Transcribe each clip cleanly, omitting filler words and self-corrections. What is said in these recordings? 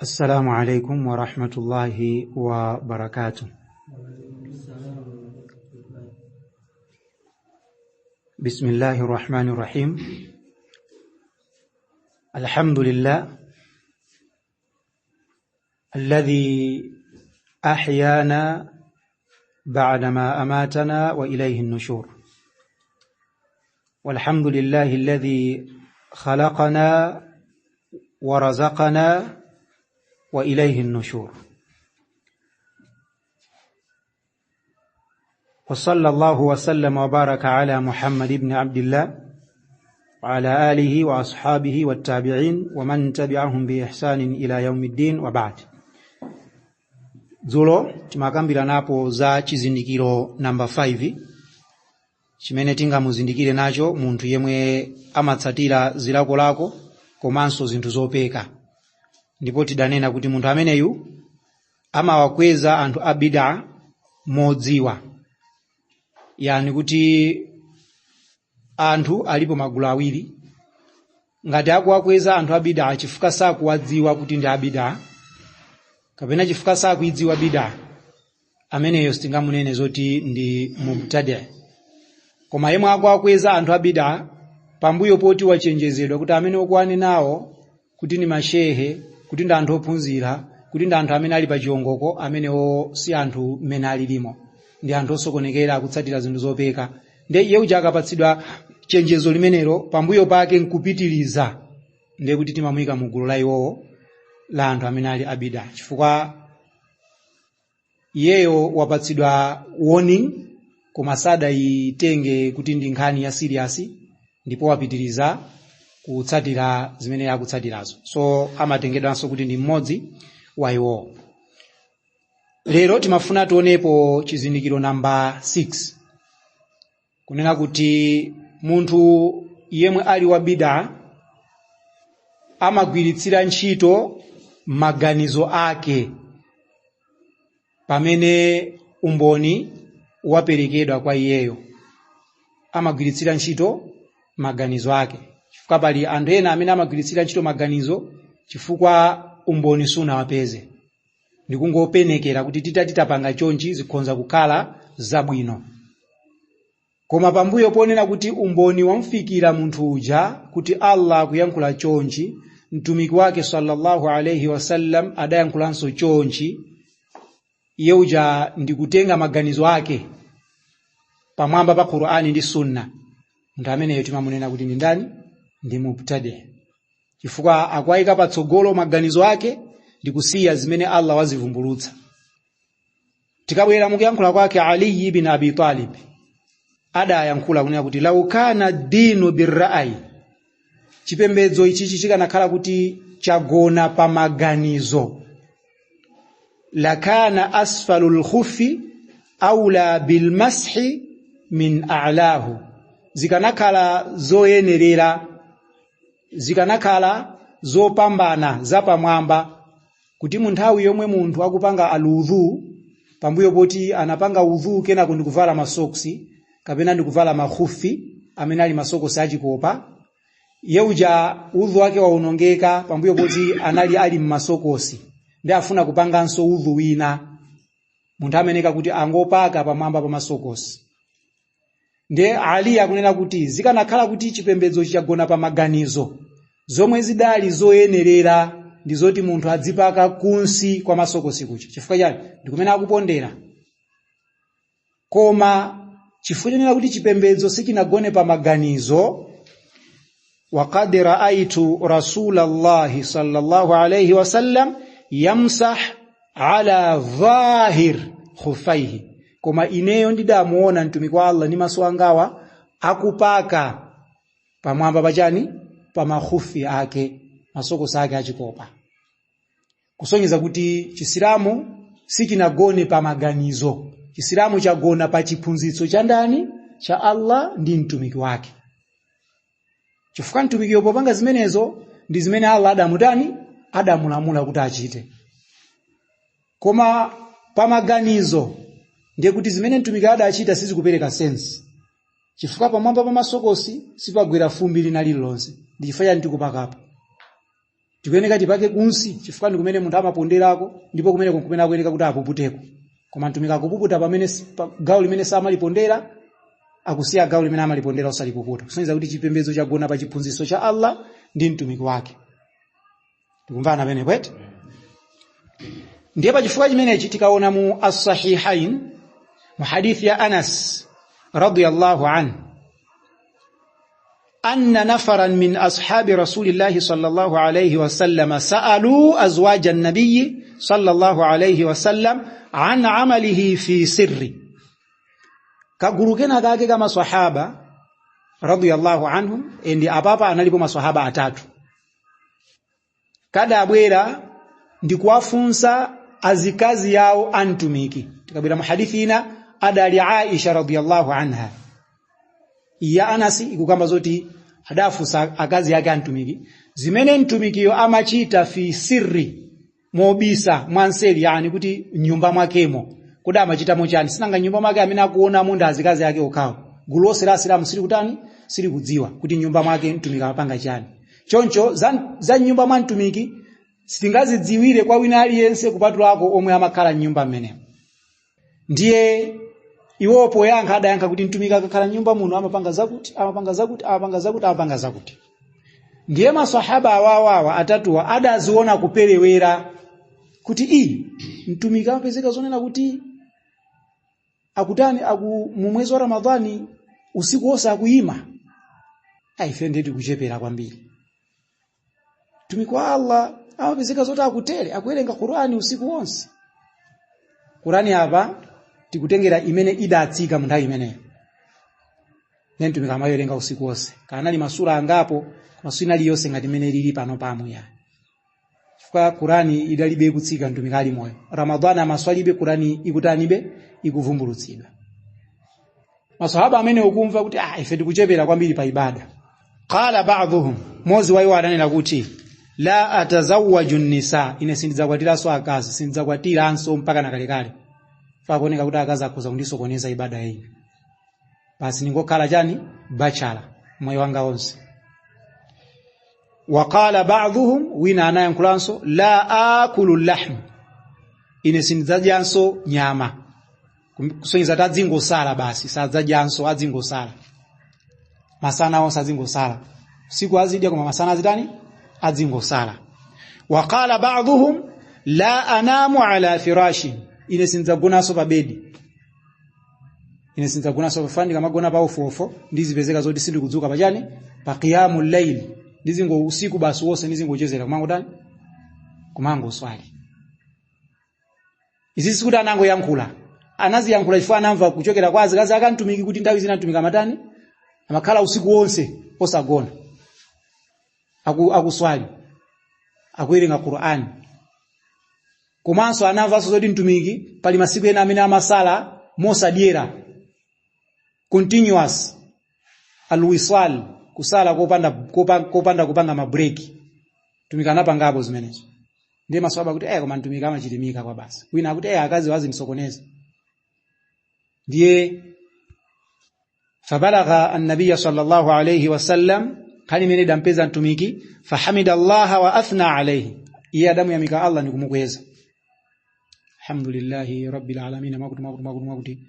السلام عليكم ورحمة الله وبركاته. بسم الله الرحمن الرحيم. الحمد لله الذي أحيانا بعدما أماتنا وإليه النشور، والحمد لله الذي خلقنا ورزقنا وإليه النشور، وصلى الله وسلم وبارك على محمد بن عبد الله وعلى آله وأصحابه والتابعين ومن تبعهم بإحسان إلى يوم الدين وبعد. Dzulo timakambiranapo za chizindikiro namba 5 chimene tingamuzindikire nacho munthu yemwe amatsatira zilakolako komanso zinthu zopeka, ndipo tidanena kuti munthu ameneyu amawakweza anthu a bid'a modziwa, yani kuti anthu alipo magulu awiri. Ngati akuwakweza anthu a bid'a chifukwa sakuwadziwa kuti ndi a bid'a kapena chifukwa sakuidziwa bid'a, ameneyo sitingamunene zoti ndi mubtadi. Koma yemwe akuwakweza anthu a bid'a pambuyo poti wachenjezedwa kuti amene ukuwanenawo kuti ndi mashehe, kuti ndi anthu ophunzira, kuti ndi anthu amene ali pa chiwongoko, amenewo si anthu mmene alilimo, ndi anthu osokonekera akutsatira zinthu zopeka. Ndiye iye uja akapatsidwa chenjezo limenelo pambuyo pake nkupitiriza, ndiye kuti timamuyika mu gulu la iwowo la anthu amene ali abida, chifukwa iyeyo wapatsidwa warning koma sadayitenge kuti ndi nkhani ya serious, ndipo wapitiriza kutsatira zimene akutsatirazo, so amatengedwanso kuti ndi mmodzi wa iwowo. Lero timafuna tionepo chizindikiro namba 6, kunena kuti munthu yemwe ali wa bid'a amagwiritsira ntchito maganizo ake pamene umboni waperekedwa kwa iyeyo. Amagwiritsira ntchito maganizo ake chifukwa pali anthu ena amene amagwiritsira ntchito maganizo chifukwa umboni sunawapeze, ndikungopenekera kuti titati tapanga chonchi zikhonza kukhala zabwino. Koma pambuyo ponena kuti umboni wamfikira munthu uja kuti Allah akuyankhula chonchi, mtumiki wake sallallahu alayhi wasallam adayankhulanso chonchi, iye uja ndikutenga maganizo ake pamwamba pa Qur'ani ndi Sunna, munthu ameneyo timamunena kuti ndi ndani? Ndi mubtadi, chifukwa akuwayika patsogolo maganizo ake ndi kusiya zimene Allah wazivumbulutsa. Tikabwera mukuyankhula kwake Ali ibn Abi Talib adayankhula kunena kuti lau kana dinu birra'yi, chipembedzo ichichi chikanakhala kuti chagona pa maganizo, lakana asfalul khufi aula bilmashi min a'lahu, zikanakhala zoyenerera, zikanakhala zopambana zapamwamba kuti mu nthawi yomwe munthu akupanga aludhu, pambuyo poti anapanga udhu kenako ndikuvala masoksi kapena ndikuvala makhufi amene ali masokosi achikopa, iye uja udhu wake waonongeka pambuyo poti anali ali mmasokosi ndi afuna kupanganso udhu wina, munthu ameneka kuti angopaka pamwamba pa masokosi. Ndiye Ali akunena kuti zikanakhala kuti chipembedzo chagona pa maganizo, zomwe zidali zoyenerera ndi zoti munthu adzipaka kunsi kwa masokosi kucha, chifukwa chani? Ndi kumene akupondera. Koma chifukwa chonena kuti chipembedzo sichinagone pa maganizo, waqad ra'aytu rasulallahi sallallahu alayhi wasallam yamsah ala dhahir khufaihi, koma ineyo ndidamuona mtumiki wa Allah ndi maso angawa akupaka pamwamba pachani? Pa makhufi ake, masokosi ake achikopa, kusonyeza kuti Chisilamu sichinagone pa maganizo. Chisilamu chagona pa chiphunzitso cha ndani? Cha Allah ndi mtumiki wake, chifukwa mtumikiyo popanga zimenezo ndi zimene Allah adamutani? Adamulamula kuti achite. Koma pa maganizo ndiye kuti zimene mtumiki adachita sizikupereka sense, chifukwa pamwamba pa masokosi sipagwera fumbi lina lililonse, ndi chifukwa chani tikupakapo? Tikuyeneka tipake kunsi chifukwa ndi kumene munthu amaponderako, ndipo kumeneko kumene akuyeneka kuti apuputeko. Koma mtumiki akupuputa pamene pa gawo limene samalipondera, akusiya gawo limene amalipondera osalipuputa, kusonyeza kuti chipembedzo chagona pa chiphunzitso cha Allah ndi mtumiki wake. Tikumvana pamenepo eti? Ndiye pachifukwa chimenechi tikaona mu as-sahihain, mu hadithi ya Anas radiyallahu anhu, anna nafaran min ashabi rasulillahi sallallahu alayhi wasallam sa'alu azwaja an-nabiy sallallahu alayhi wasallam an amalihi fi sirri. Kagulu kena kake kama maswahaba radiyallahu anhum, endi apapa analipo maswahaba atatu, kadabwera ndi kuwafunsa azikazi yawo antumiki. Tikabwera mu hadithi ina adali Aisha radiyallahu anha, iya Anasi ikukamba zoti adafunsa akazi ake antumiki zimene mtumikiyo amachita fi sirri, mobisa mwanseli, yani kuti nyumba mwakemo kodi amachitamo chani. Sinanga nyumba mwake amene akuonamo ndi azikazi ake okhawo, gulu lonse la asilamu sili kutani, sili kudziwa kuti nyumba mwake mtumiki amapanga chani. Choncho za nyumba mwa mtumiki sitingazidziwire kwa wina aliyense kupatulako omwe amakhala nyumba mmenemo. Ndiye iwo poyankha adayankha kuti mtumiki akakhala nyumba muno amapanga zakuti, amapanga zakuti, amapanga zakuti, amapanga zakuti. Ndiye maswahaba awawawa atatuwa adaziona kuperewera kuti i mtumiki amapezeka zonena kuti akutani, aku mu mwezi wa Ramadhani usiku wonse akuyima. Aife ndeti kuchepera kwambiri. Mtumiki wa Allah amapezeka zoti akutere akuwerenga Qur'ani usiku wonse. Qur'ani apa tikutengera imene idatsika mu nthawi imeneyo. Ndiye mtumiki amawerenga usiku wonse, kanali masura angapo, koma sinali yonse ngati imene lili pano pamuya, chifukwa Qur'ani idalibe kutsika mtumiki ali moyo. Ramadhani amaswalibe Qur'ani ikutanibe, ikuvumbulutsidwa. Masahaba amene ukumva kuti ife tikuchepera kwambiri pa ibada. Qala ba'dhuhum, mozi wa iwo adanena kuti la atazawwaju nisa, ine sindidzakwatiranso akazi, sindidzakwatiranso mpaka nakalekale, fakuoneka kuti akazi akhoza kundisokoneza ibada iyi, basi ningokhala chani, bachala moyo wanga wonse. Waqala ba'dhuhum, wina anayankhulanso la akulu lahm, ine sindidzadyanso nyama, kusonyeza kuti adzingosala basi, sadzadyanso, adzingosala masana onse, adzingosala usiku azidya koma masana azitani, adzingosala. Waqala ba'dhuhum la anamu ala firashi, ine sindidzagonanso pa bedi, ine sindidzagonanso pa fani, kamagona pa ofofo ndizipezeka zoti sindikudzuka pachani, pa qiyamul layl, ndizingo usiku basi wonse ndizingochezera kumango tani, kumango swali. Izi sikuti anangoyankhula, anaziyankhula chifukwa anamva kuchokera kwa azikazi akamtumiki kuti nthawi zina mtumiki amatani, amakhala usiku wonse osagona, akuswali, akuwerenga Qur'an. Komanso anamvanso zoti mtumiki pali masiku ena amene amasala mosadyera, continuous alwisal, kusala kopanda kupanga mabreki. Mtumiki anapangapo zimenezo. Ndiye maswahaba kuti koma mtumiki amachilimika kwa basi. Wina akuti akazi wazindisokoneza. Ndiye fabalagha an-nabiy sallallahu alayhi wasallam, kani mene dampeza mtumiki, fahamida Allah wa athna alayhi, iye adamu yamika Allah ni kumukweza, alhamdulillahi rabbil alamin, makuti makuti makuti makuti.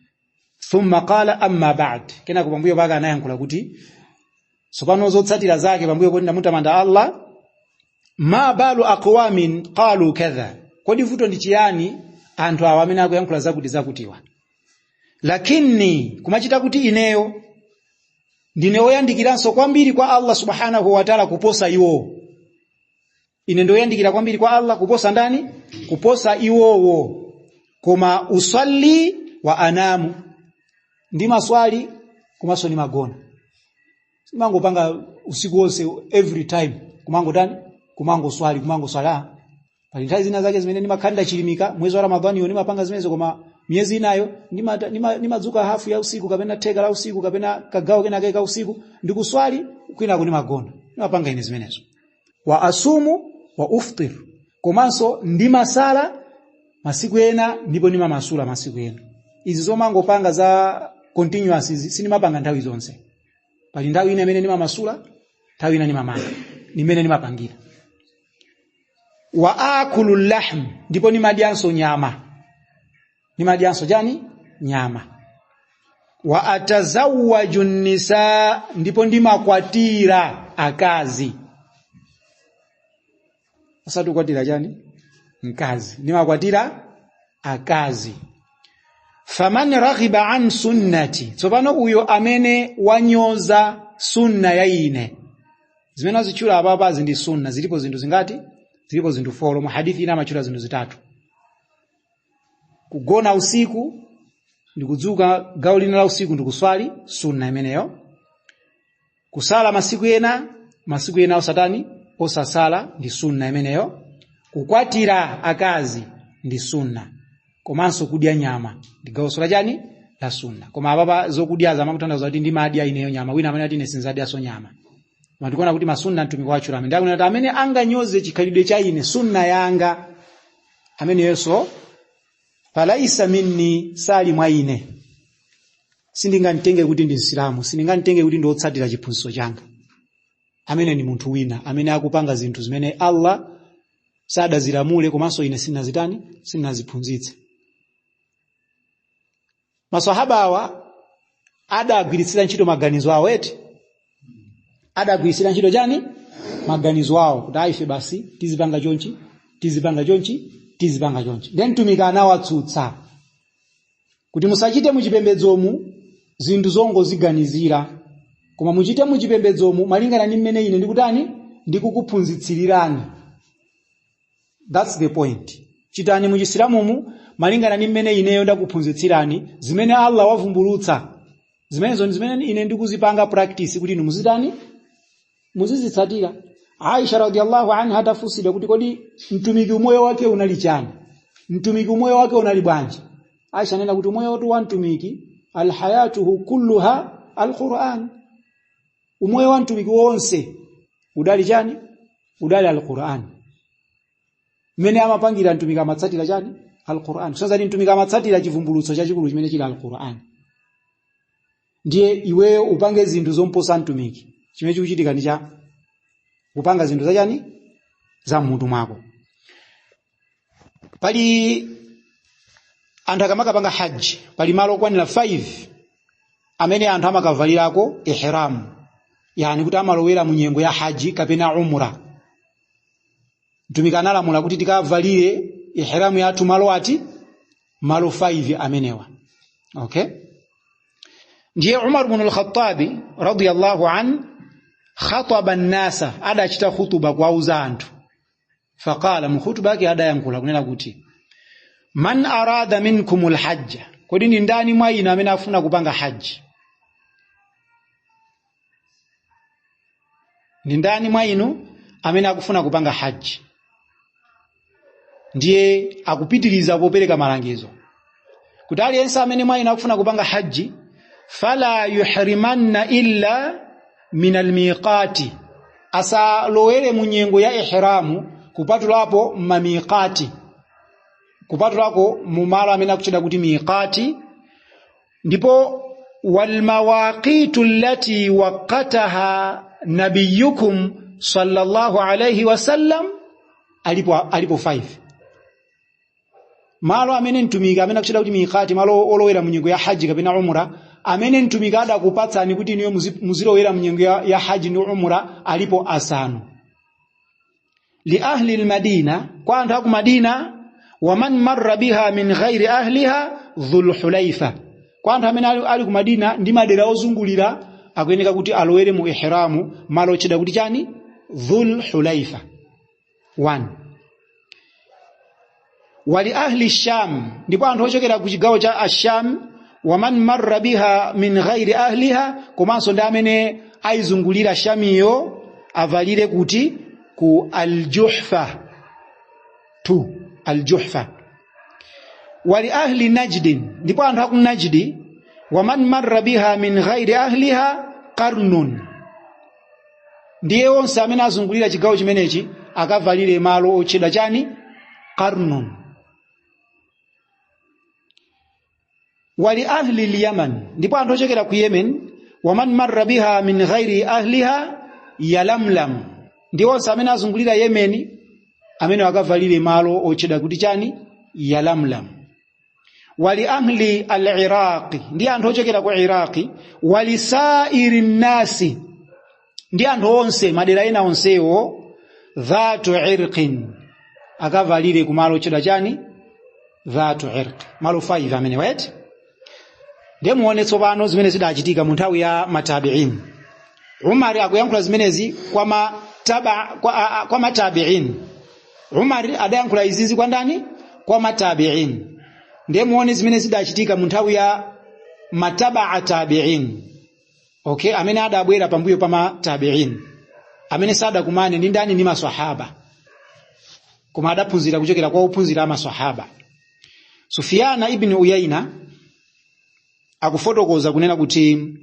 Thumma qala amma ba'd, kena pambuyo pake anayankhula kuti sopano zotsatira zake pambuyo poti ndamutamanda Allah, ma balu aqwamin qalu kadha, kodi vuto ndi chiyani anthu awa amene akuyankhula zakuti zakutiwa, lakini kumachita kuti ineyo ndine woyandikiranso kwambiri kwa Allah subhanahu wa ta'ala kuposa iwowo. Ine ndoyandikira kwambiri kwa Allah kuposa ndani? Kuposa iwowo. Koma usalli wa anamu, ndi maswali komanso ndi magona, simangopanga usiku wonse every time kumango tani, kumango swali, kumango swala. Pali nthawi zina zake zimene ndimakhala chilimika mwezi wa Ramadhani yo ndimapanga zimenezo, koma miyezi inayo ndimadzuka hafu ya usiku kapena theka la usiku kapena kagawo kenake ka usiku ndikuswali, kwinako ndimagona, ndimapanga ine zimenezo. Wa asumu wa uftir, komanso ndimasala masiku ena ndipo ndimamasula masiku ena. Izi zomangopanga za continuous izi sindimapanga nthawi zonse. Pali nthawi ina imene ndimamasula, nthawi ina ndimamanga, nimene ndimapangira. Wa akulu lahm, ndipo nimadyanso nyama. Nimadyanso chani? Nyama. Wa atazawwaju nisa, ndipo ndimakwatira akazi. Osati kukwatira chani? Mkazi. Ndimakwatira akazi. Faman raghiba an sunnati, tsopano uyo amene wanyoza sunna ya ine. Zimene azitchula apapazi ndi sunna. Zilipo zinthu zingati? Zilipo zinthu 4. Mu hadithi ina amatchula zinthu zitatu: kugona usiku ndikudzuka gawo lina la usiku ndikuswali, sunna imeneyo. Kusala masiku ena, masiku ena osatani, osasala, ndi sunna imeneyo. Kukwatira akazi ndi sunna. Komanso kudya nyama ndi gawonso la chani? La sunna. Koma apapa zokudyaza amakutanthauza kuti ndimadya ineyo nyama. Wina amene ati ine sinzadyaso nyama. Koma tikuona kuti masunna mtumiki watchula amene ndakunena kuti amene anganyoze chikhalidwe cha ine, sunna yanga, ameneyonso falaisa minni, sali mwa ine. Sindingamtenge kuti ndi Msilamu, sindingamtenge kuti ndi wotsatira chiphunzitso changa. Amene ni munthu wina amene akupanga zinthu zimene Allah sadazilamule, komanso ine sinazitani, sinaziphunzitse. Maswahaba awa adagwiritsira ntchito maganizo awo eti, adagwiritsira ntchito chani? Maganizo awo, kuti aife basi tizipanga chonchi, tizipanga chonchi, tizipanga chonchi. Then mtumiki anawatsutsa kuti musachite muchipembedzomu zinthu zongoziganizira, koma muchite muchipembedzomu malingana ndi mmene ine ndikutani, ndikukuphunzitsirirani. That's the point. Chitani muchisilamumu malingana ndi mmene ineyo ndakuphunzitsirani, zimene Allah wavumbulutsa, zimenezo ndi zimene ine ndikuzipanga practice kuti inu muzitani, muzizitsatira. Aisha radiyallahu anha atafunsidwa kuti kodi mtumiki umoyo wake unali chani, mtumiki umoyo wake unali bwanji, Aisha anena kuti umoyo watu wa mtumiki alhayatuhu kulluha alquran, umoyo wa mtumiki wonse udali chani? Udali alquran. Mmene amapangira mtumiki amatsatira chani? Alquran. Kusonyeza kuti mtumiki amatsatira chivumbulutso chachikulu chimene chili alquran. Ndiye iweyo upange zinthu zomposa mtumiki, chimene chikuchitika ndi cha kupanga zinthu zachani? Za mmutu mwako. Pali anthu akamakapanga haji, pali malo okwanira 5 amene anthu amakavalirako ihram, yani kuti amalowera mu nyengo ya haji kapena umra. Mtumiki analamula kuti tikavalire ihramu yathu malo ati? Malo 5 amenewa. Okay, ndiye Umar ibn al-Khattabi radiyallahu an khataba an-nasa, adachita khutuba kuwauza anthu. Faqala, mu khutuba yake adayankhula kunena kuti man arada minkumul hajja, kodi ni ndani mwa inu amene afuna kupanga haji? Ni ndani mwa inu amene akufuna kupanga haji? Ndiye akupitiriza popereka malangizo kuti aliyense amene mwa inu akufuna kupanga haji, fala yuhrimanna illa min almiqati, asalowere mu nyengo ya ihramu kupatulapo mamiqati, kupatulako mu malo amene akutchedwa kuti miqati. Ndipo walmawaqitu allati waqataha nabiyukum sallallahu alayhi wasallam, alipo 5 malo amene mtumiki amene akutchedwa kuti miqati, malo olowera mu nyengo ya haji kapena umra, amene mtumiki adakupatsani kuti inuyo muzilowera mu nyengo ya haji ndi umra, alipo asanu. Li ahli almadina, kwa anthu aku Madina, wa man marra biha min ghairi ahliha dhul hulaifa, kwa anthu amene ali ku Madina ndi madera ozungulira akuyeneka kuti alowere mu ihramu malo otchedwa kuti chani? Dhul hulaifa. 1. Wali ahli sham, ndipo anthu ochokera ku chigawo cha asham, wa man marra biha min ghairi ahliha, komanso ndi amene ayizungulira shamiyo avalire kuti ku aljuhfa. 2. Aljuhfa. Wali ahli najdin, ndipo anthu aku Najdi, wa man marra biha min ghairi ahliha qarnun, ndiye onse amene azungulira chigawo chimenechi akavalire malo otchedwa chani? Qarnun. Wali ahli lyaman, ndipo anthu ochokera ku Yemen, wa man marra biha min ghairi ahliha yalamlam, ndi onse amene azungulira Yemen Amene akavalire malo otchedwa kuti chani? Yalamlam. Wali ahli al-Iraqi, ndi anthu ochokera ku Iraqi. Wali sairi nnasi, ndi anthu onse madera ena onsewo. Dhatu irqin, akavalire kumalo otchedwa chani? Dhatu irq. Malo 5 amene wet. Ndiye muone tsopano zimene zidachitika mu nthawi ya matabi'in. Umar akuyankhula zimenezi kwa matabi'in. Umar adayankhula izizi kwa ndani? Kwa matabi'in. Ndiye muone zimene zidachitika mu nthawi ya mataba'a tabi'in, okay, amene adabwera pambuyo pa matabi'in, amene sadakumane ndi ndani? Ndi maswahaba, koma adaphunzira kuchokera kwa ophunzira a maswahaba. Sufiyana ibn Uyaina akufotokoza kunena kuti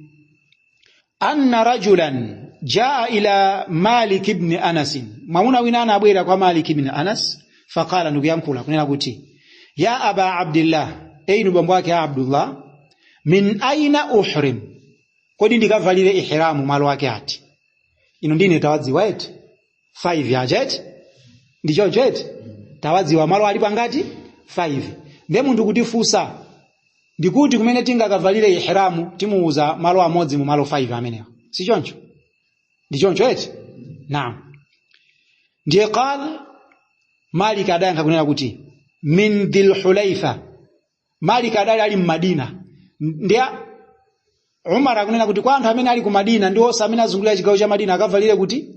anna rajulan jaa ila Malik ibn Anas, mwamuna wina anabwera kwa Malik ibn Anas. Faqala, ndikuyankhula kunena kuti ya aba Abdillah, inu bambo ake a Abdullah, min aina uhrim, kodi ndikavalire ihramu malo ake ati? Ino ndine tawadziwa eti 5 yaja eti, ndichoncho eti? Tawadziwa malo alipo angati? 5. Ndiye munthu kutifunsa ndikuti kumene tingakavalire ihramu, timuuza malo amodzi mu malo 5 amenewa, si choncho? Ndichoncho eti? Naam. Ndiye qala Malik, adayankha kunena kuti min Dhil Hulaifa. Malik adali ali mmadina. Ndiye Umar akunena kuti kwa anthu amene ali ku Madina ndi onse amene azungulira chigawo cha Madina, akavalire kuti?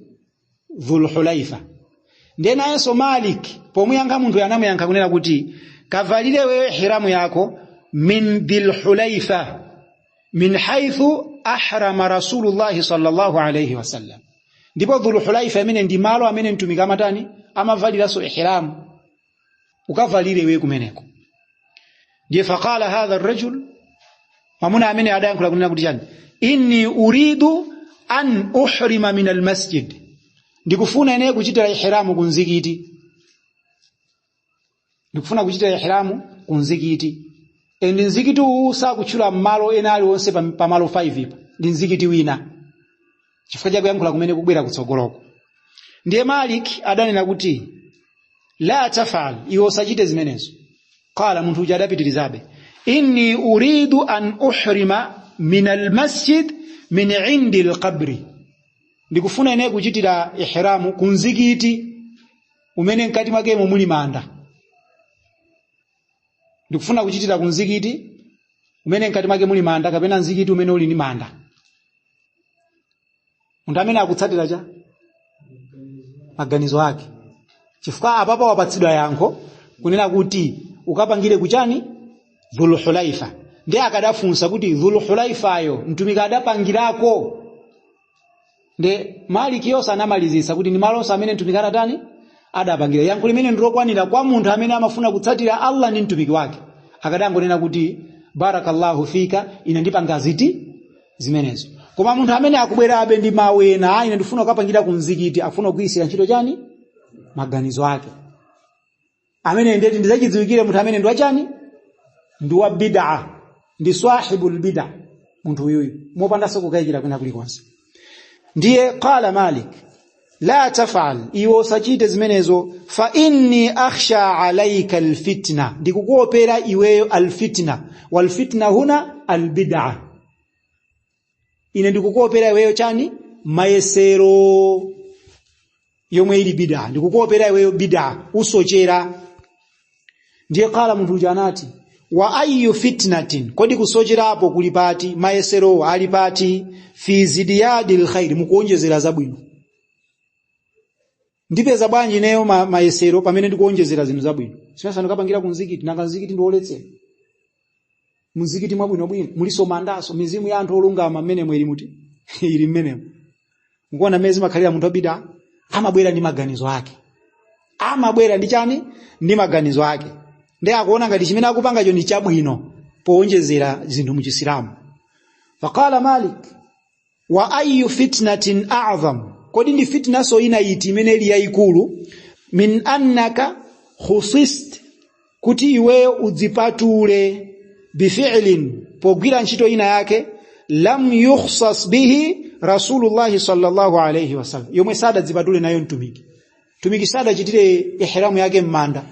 Dhul Hulaifa. Ndiye nayenso Malik pomuyankha munthu anamuyankha kunena kuti kavalire wewe ihramu yako min Dhil Hulaifa, min haythu ahrama Rasulullahi sallallahu alayhi wasallam. Ndipo Dhul Hulaifa imene ndi malo amene mtumiki amatani? Amavaliranso ihramu, ukavalire wewe kumeneko. Ndiye faqala hadha ar-rajul, mwamuna amene adayankhula kunena kuti chani? Inni uridu an uhrima min almasjid, ndikufuna ine kuchitira ihramu ku mzikiti, ndikufuna kuchitira ihramu ku mzikiti. And mzikiti uwu sakutchula malo ena aliwonse pamalo 5 ipa, ndi mzikiti wina, chifukwa chakuyankhula kumene kubwera kutsogoloko. Ndiye Malik adanena kuti la tafal, iwe usachite zimenezo. Qala, munthu uja adapitirizabe, inni uridu an uhrima min almasjid min indi alqabri, ndikufuna ine kuchitira ihramu ku mzikiti umene mkati mwakemo muli manda. Ndikufuna kuchitira ku mzikiti umene mkati mwake muli manda, kapena mzikiti umene uli ndi manda. Munthu amene akutsatira cha maganizo ake, chifukwa apapa wapatsidwa yankho kunena kuti ukapangire kuchani? Dhulhulaifa. Ndiye akadafunsa kuti Dhulhulaifayo mtumiki adapangirako? Nde Maliki yonse anamalizitsa kuti ndi malo onse amene mtumiki adatani? Adapangira. Yankho limene ndilokwanira kwa munthu amene amafuna kutsatira Allah ndi mtumiki wake. Akadangonena kuti barakallahu fika, ine ndipanga ziti? Zimenezo. Koma munthu amene akubwerabe ndi mawu ena, ine ndifuna kukapangira ku mzikiti, akufuna kugwirisira ntchito chani? Maganizo ake. Amene ndeti ndizachidziwikire munthu amene ndi wachani? Ndi wa bid'a, ndi sahibul bid'a munthu uyuyu, mopandanso kukayikira kwina kulikonse. Ndiye qala Malik la tafal, iwe usachite zimenezo. Fa inni akhsha alayka alfitna, ndikukuopera iweyo alfitna. Walfitna huna albid'a. Ine ndikukuopera iweyo chani? Mayesero, yomwe ili bid'a. Ndikukuopera iweyo bid'a, usochera. Ndiye qala, munthu uja anati wa ayu fitnatin, kodi kusocherapo kuli pati? Mayesero ali pati? Fi zidiyadi lkhairi, mukuonjezera zabwino. Ndipeza bwanji ineyo mayesero pamene ndikuonjezera zinthu zabwino? Simasa ndikapangira ku mzikiti, nanga mzikiti ndiwoletsera? Mzikiti mwabwinobwino muliso mandaso, mizimu ya anthu olungama mmenemo ili muti? Ili mmenemo. Mukuona mmene zimakhalira? Munthu wabida amabwera ndi maganizo ake, amabwera ndi chani? Ndi maganizo ake. Ndi akuona ngati chimene akupangacho ndi chabwino powonjezera zinthu mu Chisilamu. Faqala Malik wa ayu fitnatin a'zam, kodi ndi fitnaso ina iti imene ili yayikulu? Min annaka khusist, kuti iweyo udzipatule, bifi'lin, pogwira ntchito ina yake, lam yukhsas bihi Rasulullahi sallallahu alayhi wasallam, yomwe sadadzipatule nayo mtumiki. Mtumiki sadachitire ihramu yake m'manda.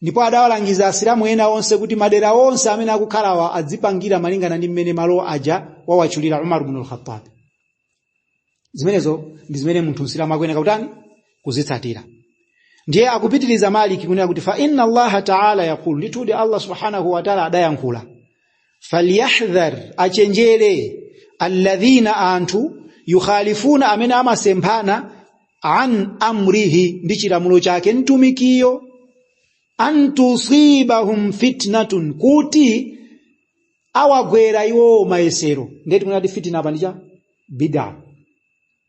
Ndipo adawalangiza asilamu ena onse kuti madera onse amene akukhalawa adzipangira malingana ndi mmene malo aja wawatchulira Umar ibn al-Khattab. Zimenezo ndi zimene munthu msilamu akuyenera kutani? Kuzitsatira. Ndiye akupitiriza Maliki kunena kuti fa inna Allaha ta'ala yaqulu, ndithudi Allah subhanahu wa ta'ala adayankhula, falyahdhar, achenjere, alladhina, anthu, yukhalifuna, amene amasemphana, an amrihi, ndi chilamulo chake mtumikiyo, an tusibahum fitnatun, kuti awagwera iwo mayesero. Ndiye tikunati fitina apa ndicha bid'a.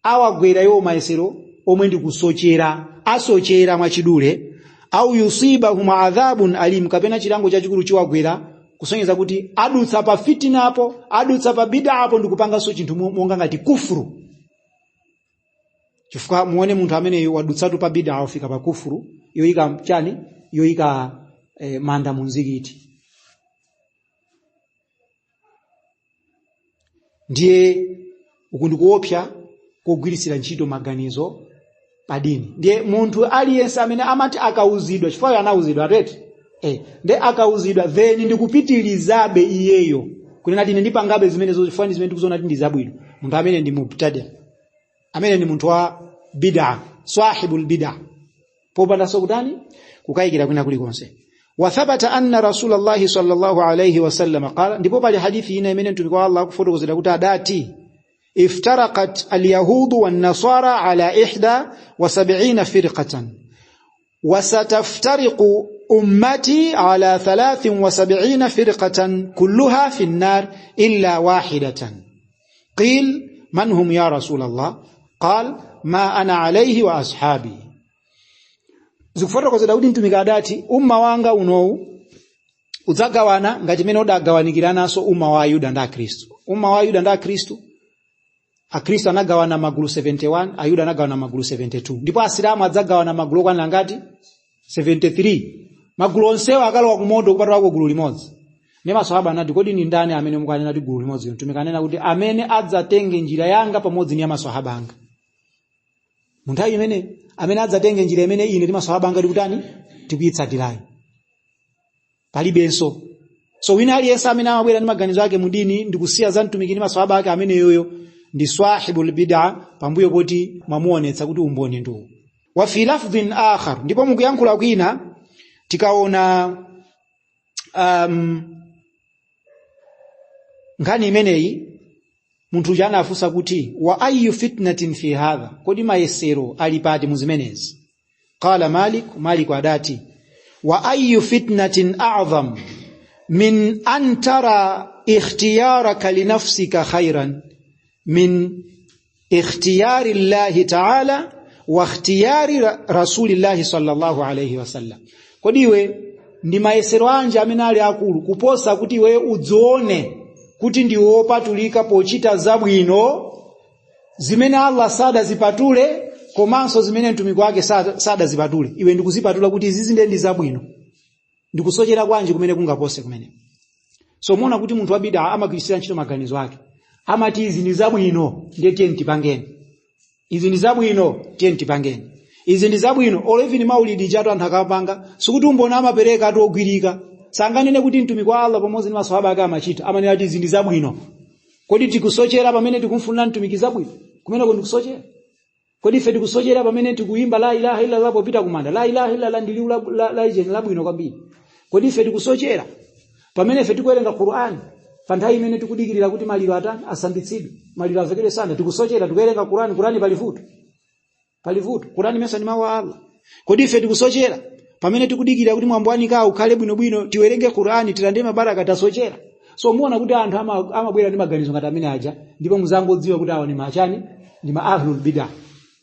Awagwera iwo mayesero omwe ndi kusochera, asochera mwachidule, au yusibahum adhabun alim, kapena chilango chachikulu chiwagwera, kusonyeza kuti adutsa pa fitinapo, adutsa pa bid'a apo ndikupanganso chinthu monga ngati kufuru. Chifukwa muone munthu ameneyo wadutsatu pa bid'a, wafika pa kufuru yoyika chani, yoyika manda mu mzikiti. Ndiye uku ndikuopsa kogwiritsira ntchito maganizo pa dini. Ndiye munthu aliyense amene amati akauzidwa, chifukwa anauzidwa atete, ndiye akauzidwa then ndikupitirizabe iyeyo kunena ati ine ndipangabe zimenezo chifukwa ndi zimene ndikuziona kuti ndi zabwino, munthu amene ndi mubtadi, amene ndi munthu wa bid'a, sahibul bid'a, popandanso kutani, kukayikira kwina kulikonse. Wa thabata anna rasulallahi sallallahu alayhi wasallam qala, ndipo pali hadithi ina imene mtumiki wa Allah akufotokozera kuti adati iftaraqat alyahudu wan-nasara ala 71 firqatan wa sataftariqu ummati ala 73 firqatan kulluha fi an-nar illa wahidatan. Qil man hum ya rasulallah? Qal ma ana alayhi wa ashabi. Zikufotokozera kuti mtumiki adati umma wanga unowu udzagawana ngati mene udagawanikiranaso umma wa Ayuda ndi Akhristu. Umma wa Ayuda ndi Akhristu, Akhristu anagawana magulu 71, Ayuda anagawana magulu 72, ndipo Asilamu adzagawana magulu okwanira ngati 73. Magulu onsewo akalowa kumoto kupatulako gulu limodzi. Ndiye maswahaba anati kodi ni ndani amene mukanena kuti gulu limodzi? Mtumiki anena kuti amene adzatenge njira yanga pamodzi ndi maswahaba anga. Munthawi imene amene adzatenge njira imene ine ndi maswahaba anga tikutani, tikuyitsatirayo, palibenso. So wina aliyense amene amabwera ndi maganizo ake mudini ndikusiya za mtumiki ndi maswahaba ake, ameneyoyo ndi swahibul bid'a, pambuyo poti mwamuonetsa kuti umboni ndiwo. Wa fi lafdhin akhar, ndipo mukuyankhula kwina tikaona nkhani imeneyi, munthu uja anafunsa kuti wa ayu fitnatin fi hadha, kodi mayesero ali pati mu zimenezi? Qala Malik, Malik adati wa ayu fitnatin a'zam min an tara ikhtiyaraka li nafsika khairan min ikhtiyari llahi ta'ala wa ikhtiyari rasulillahi sallallahu alayhi wasallam. Kodi iwe ndi mayesero anji amene ali akulu kuposa kuti iwe udzione kuti ndi wopatulika pochita zabwino zimene Allah sadazipatule komanso zimene mtumiki wake sadazipatule, iwe ndikuzipatula kuti izi zinde ndi zabwino, ndikusochera kwanji kumene kungapose kumene? So muona kuti munthu wa bid'a amagwiritsira ntchito maganizo ake, amati izi ndi zabwino ndiye tiye tipangeni, izi ndi zabwino tiye tipangeni, izi ndi zabwino. Olo even maulidi chatu anthu akapanga, sikuti umboni amapereka ati ogwirika, sanganene kuti mtumiki wa Allah pamodzi ndi maswahaba ake amachita, amanena kuti izi ndi zabwino. Kodi tikusochera pamene tikumfunira mtumiki zabwino? Kumeneko ndikusochera? Kodi ife tikusochera pamene tikuyimba la ilaha illallah popita kumanda? La ilaha illallah ndi liwu la labwino kwambiri. Kodi ife tikusochera pamene ife tikuwerenga Qur'an pa nthawi imene tikudikirira kuti maliro atani, asambitsidwe, maliro avekedwe sanda? Tikusochera tikuwerenga Qur'an? Qur'an pali vuto, pali vuto. Qur'an mesa ndi mawu a Allah. Kodi ife tikusochera pamene tikudikirira kuti mwambo wa nikaha ukhale bwinobwino, tiwerenge Qur'an tilande mabaraka? Tasochera? So muona kuti anthu amabwera ndi maganizo ngati amene aja, ndipo muzangodziwa kuti awa ni machani, ndi ma ahlul bid'ah.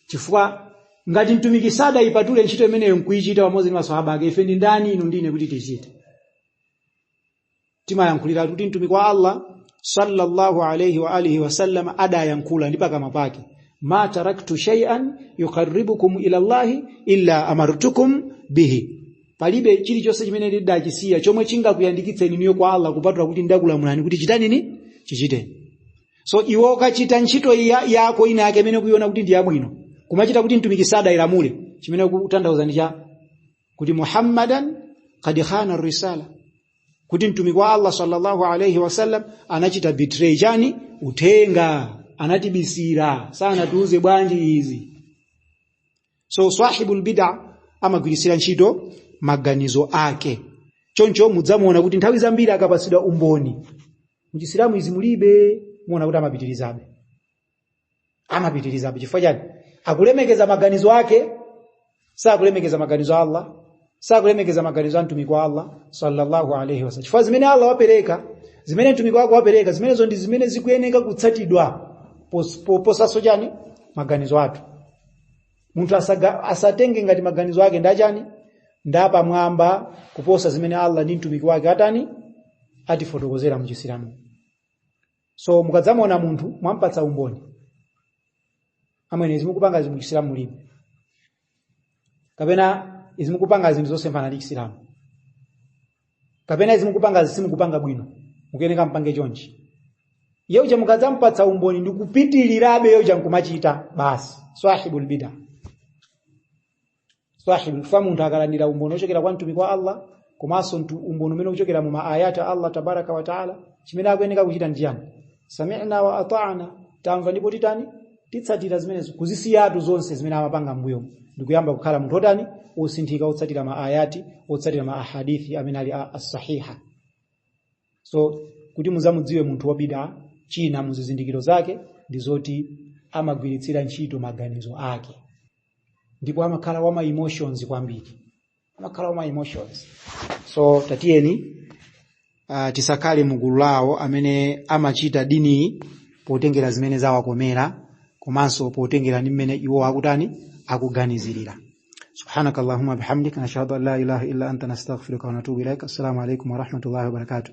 Chifukwa ngati mtumiki sadayipatule ntchito imeneyo nkuyichita pamodzi ndi maswahaba ake, ife ndi ndani inu ndine kuti tichite? Timayankhulira kuti mtumiki wa Allah sallallahu alayhi wa alihi wasallam adayankhula ndi pakamwa pake, ma taraktu shay'an yuqarribukum ila Allahi illa amartukum bihi, palibe chilichonse chimene ndidachisiya chomwe chingakuyandikitseni niyo kwa Allah kupatula kuti ndakulamulani kuti chitani ni chichiteni. So iwe ukachita ntchito yako ina yake imene kuiona kuti ndi yabwino, kumachita kuti mtumiki sadayilamule, Chimene kutanthauza ndi cha kuti Muhammadan qad khana risala, kuti mtumiki wa Allah sallallahu alayhi wasallam anachita betray chani? Uthenga, anatibisira, sanatiuze bwanji izi. So sahibul bid'a amagwirisira ntchito maganizo ake. Choncho mudzamuona kuti nthawi zambiri akapatsidwa umboni muchisilamu izi mulibe, muona kuti amapitirizabe, amapitirizabe. Chifukwa chani? Akulemekeza maganizo ake, sakulemekeza maganizo a Allah, sakulemekeza maganizo a mtumiki wa Allah sallallahu alayhi wasallam. Chifukwa zimene Allah wapereka, zimene mtumiki wake wapereka, zimenezo ndi zimene zikuyeneka kutsatidwa, posaso chani? Maganizo athu. Munthu asatenge ngati maganizo ake ndachani, ndapamwamba kuposa zimene Allah ndi mtumiki wake atani, atifotokozera muchisilamu. So mukadzamuona munthu mwampatsa umboni, amwene, izi mukupanga izi muchisilamu mulibe, kapena izi mukupanga zinthu zosemphana ndi Chisilamu, kapena izi mukupanga simukupanga bwino, mukuyeneka mpange chonchi. Iye uja mukadzampatsa umboni ndi kupitirirabe, iye uja nkumachita, basi, sahibul bid'a, sahibul fa. Munthu akalandira umboni ochokera kwa mtumiki wa Allah komanso umboni umene ukuchokera mu maayati a Allah tabaraka wa taala, chimene akuyeneka kuchita ndi chani? Sami'na wa ata'na, tamva ndipo titani? Titsatira zimenezo, kuzisiyatu zonse zimene amapanga m'mbuyomo ndikuyamba kukhala munthu otani? Osinthika, otsatira ma ayati, otsatira ma ahadithi amene ali as-sahiha. So kuti muzamudziwe munthu wa bid'a, china muzizindikiro zake ndi zoti amagwiritsira ntchito maganizo ake, ndipo amakhala wa ma emotions kwambiri, amakhala wa ma emotions. So tatiyeni tisakhale mugulu lawo amene amachita diniyi potengera zimene zawakomera komanso potengera ndi mmene iwo akutani, akuganizirira. سبحانك اللهم بحمدك، نشهد أن لا إله إلا أنت، نستغفرك ونتوب إليك. السلام عليكم ورحمة الله وبركاته.